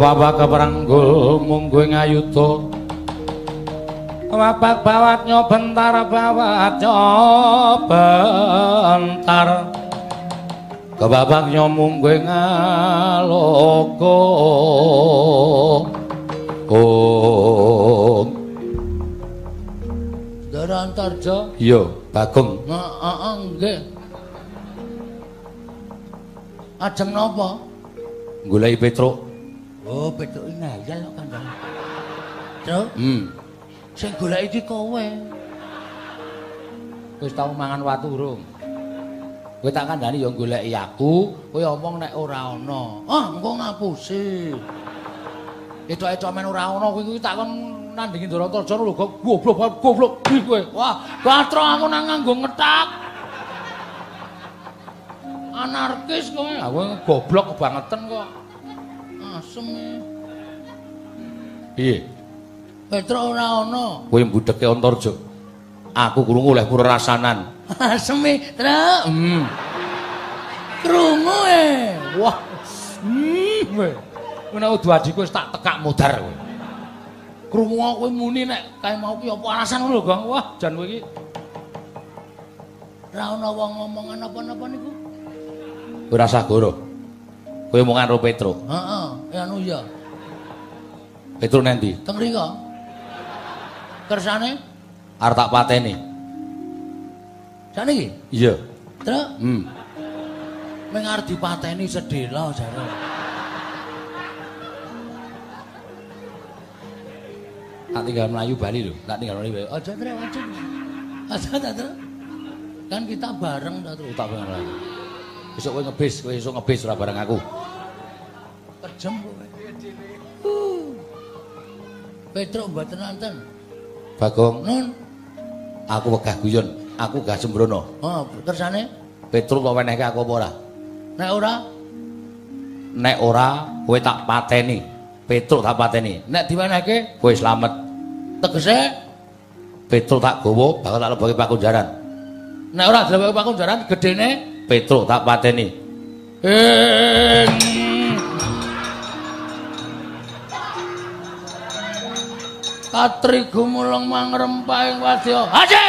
Kewabak keperanggul mungguh ngayuda. Kewabak bawat nyobentar bawat nyobentar. Kewabak nyomungguh ngaloka. Oh. Ndara Antarja? Iya, Bagong. Heeh, nggih. Ajeng napa? Goleki Petruk. Oh, Petruk ngayal kok kandhane. Truk? Sing goleki iki kowe. Wis tau mangan watu urung? Kowe tak kandhani ya goleki aku, kowe omong nek ora ana. Ah, engko ngapusi. Etok-etok men ora ana kowe kuwi tak kon nandingi Ndara Antarja lho goblok goblok kowe. Wah, gastro aku nang nganggo ngethak. Anarkis kowe. Aku goblok kebangetan kok. Asem. Piye? Petruk ora ana. Kowe mbudheke Antarja. Aku krungu oleh purrasanan. Aseme, Truk. Krungu e. Wah. Kowe. Nek udu adhiku wis tak tekak modar kowe. Krungu kowe muni nek kae mau ki apa alasan ngono lho, Gong. Wah, jan kowe iki ora ana wong ngomongan apa-apa niku. Ora usah goro. Kowe omongan karo Petruk. Heeh, anu iya. Petruk nang ndi? Teng mriko. Kersane arep tak pateni. Sakniki? Iya. Truk? Ming arep dipateni sedhela jare. Tak tinggal mlayu bali lho, tak tinggal mlayu bali. Aja Truk, aja. Aja ta, Truk. Kan kita bareng ta, Truk. Tak bareng lagi. Besok kowe ngebis, kowe esuk ngebis ora bareng aku. Kejem kowe. Petruk mboten nonton. Bagong. Nun. Aku wegah guyon, aku gah sembrono. Oh, kersane? Petruk kok wenehke aku apa ora? Nek ora? Nek ora, kowe tak pateni. Petruk tak pateni. Nek diwenehke, kowe slamet. Tegese Petruk tak gawa bakal tak lebokke pakunjaran. Nek ora dilebokke pakunjaran, gedene Petruk tak pateni. Katri gumulung mangrempah ing wadya. Haji!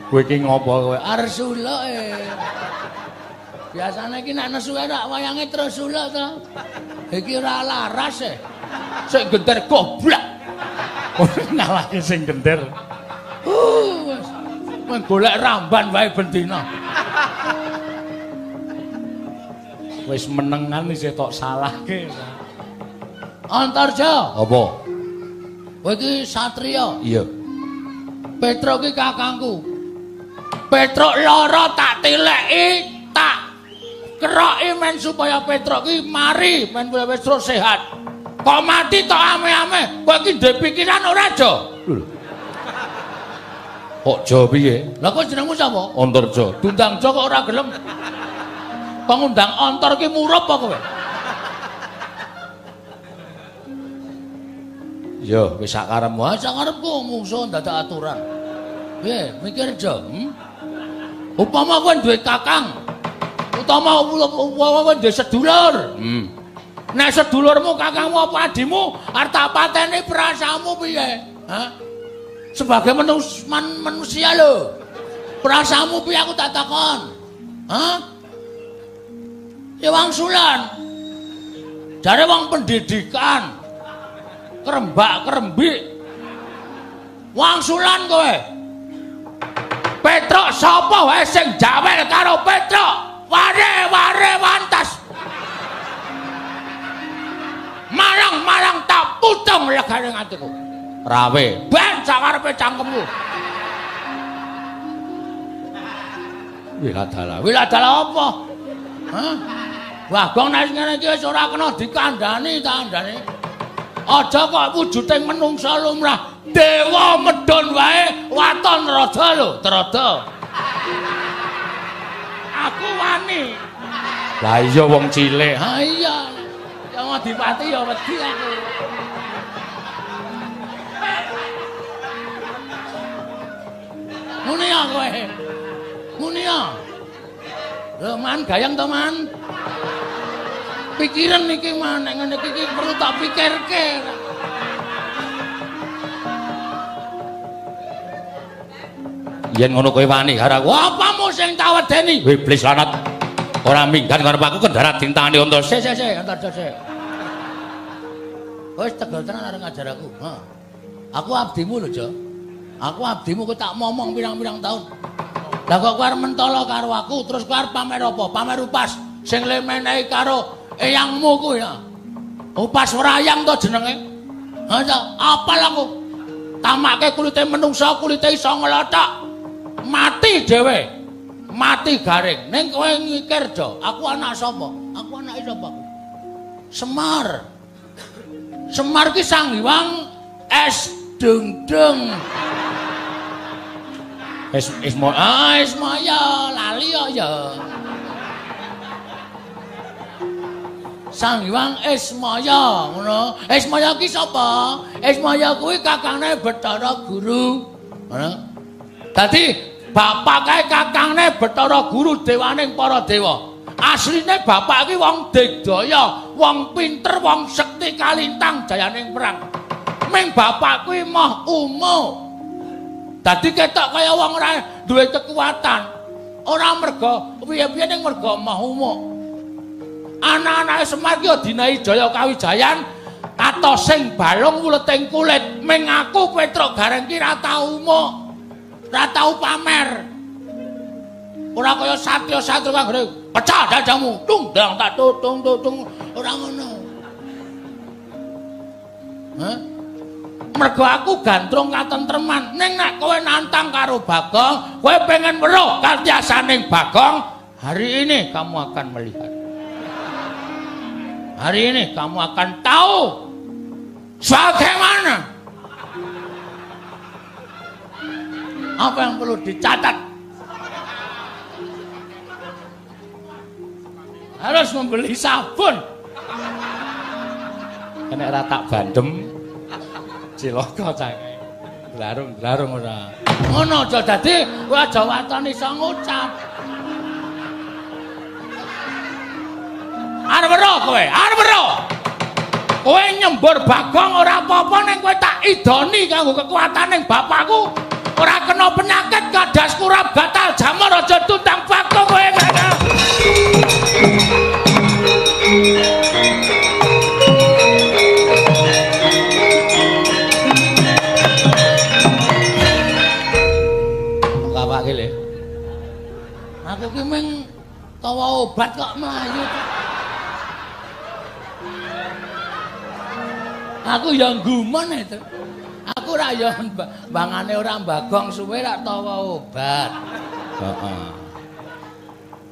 Kowe iki ngopo kowe? Arep suluk e. Biasane iki nek nesu ora wayange terus suluk to. Iki ora laras e. Sing gender goblok. Ngalahke sing gender. Wis. Mung golek ramban wae bendina. Wis menengan isih tok salahke. Antarja. Apa? Kowe iki satriya. Iya. Petruk iki kakangku. Petruk lara tak tileki, tak keroki men supaya Petruk iki mari, men supaya Petruk sehat. Kok mati tok ame-ame? Kowe iki ndek pikiran ora, Jo? Lho. Kok Jo piye? Lah kok jenengmu sapa? Antarja. Dundang Jo kok ora gelem. Kok ngundang Antar ki murup apa kowe? Ya, wis sak karepmu. Wah, sak karepku mungsuh ndadak aturan. Piye, mikir Jo? Upama kowe duwe kakang, utama upama kowe duwe sedulur. Nek sedulurmu, kakangmu apa adimu arep tak pateni perasaanmu piye? Hah? Sebagai manusia lho. Perasaanmu piye aku tak takon? Hah? Ya wangsulan. Jare wong pendidikan. Kerembak-kerembik. Wangsulan kowe. Petruk sapa wae sing jawel karo Petruk? Ware-ware wantas. Marang-marang tak putung legane atiku. Rawe. Ben sakarepe cangkemmu. Wiladala. Wiladala apa? Hah? Bagong nek ngene iki wis ora kena dikandhani tandane. Aja kok wujuding menungsa lumrah. Dewa medhun wae waton rada lho, trada. Aku wani. Lah iya wong cilik. Ha iya. Ya Adipati ya wedi aku. Muni ya kowe. Muni Muni ya. Lho Man gayeng to Man. Pikiran iki Man nek ngene iki perlu tak pikirke. Yen ngono kowe wani karo aku, apamu sing tak wedeni? Iblis lanat. Ora minggat karo aku kendarat dintani unta. Sik sik sik, entar sik. Wis tegel tenan arep ngajar aku. Ha. Aku abdimu lho, Jo. Aku abdimu kowe tak momong pirang-pirang taun. Lah kok kowe arep mentolo karo aku, terus kowe arep pamer apa? Pamer upas sing le menehi karo eyangmu kuwi ya. Upas wrayang to jenenge. Ha, apal aku. Tamake kulite menungsa, kulite iso nglothok. Mati dhewe. Mati garing. Ning kowe mikir, Jo, aku anak sapa? Aku anake sapa aku? Semar. Semar ki Sang Hyang Es Dengdeng. Es Ismaya lali kok ya. Sang Hyang Ismaya ngono. Ismaya ki sapa? Ismaya kuwi kakangne Bathara Guru. Ngono. Dadi bapak kae kakangne Bathara Guru dewaning para dewa. Asline bapak ki wong digdaya, wong pinter, wong sekti kalintang jayaning perang. Ming bapak kuwi moh umo. Dadi ketok kaya wong ora duwe kekuatan. Ora merga piye-piye ning merga moh umo. Anak-anake Semar ki dinahi Jaya Kawijayan atosing balung wuleting kulit. Ming aku Petruk Gareng ki ra tau umuk. Ra tau pamer. Ora kaya satya-satya kang pecah dadamu, tung dang tak tutung tutung, ora ngono. Hah? Mergo aku gandrung katentreman. Ning nek kowe nantang karo Bagong, kowe pengen weruh katiasaning Bagong, hari ini kamu akan melihat. Hari ini kamu akan tahu bagaimana. Apa yang perlu dicatat? Harus membeli sabun. Nek ora tak bandem cilaka cangke. Glarung-glarung ora. Ngono aja dadi kowe aja waton iso ngucap. Arep weruh kowe, arep weruh. Kowe nyembur Bagong ora apa-apa ning kowe tak idoni kanggo kekuataning bapakku. Ora kena penyakit kadas kurap gatal jamur aja tutang Bagong kowe. Ngawake le. Aku ki mung tawa obat kok mlayu. Aku ya gumun itu. Aku ora ya bangane ora Bagong suwe rak tawa obat. Heeh.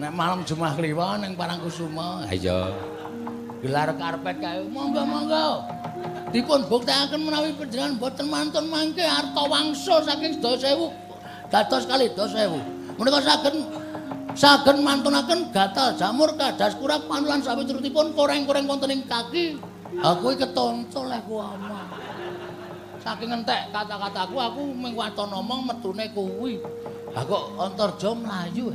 Nek malam Jumat Kliwon ning Parangkusuma, ha iya. Gelar karpet kae, monggo-monggo. Dipun buktekaken menawi panjenengan boten mantun mangke arta wangsa saking 10.000 dados kalih 10.000. Menika saged mantunaken gatal jamur kadas kurap panulan sawiturutipun koreng-koreng wonten ing kaki. Aku iki ketonco leh ku omong. Saking entek kata-kataku aku mung waton omong metune kuwi. Lah kok Antarja mlayu.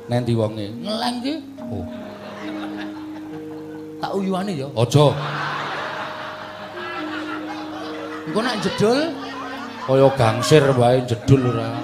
Nendi wonge? Ngeleng ki. Oh. Tak uyuane ya. Aja. Engko nek jedul kaya gangsir wae jedul ora.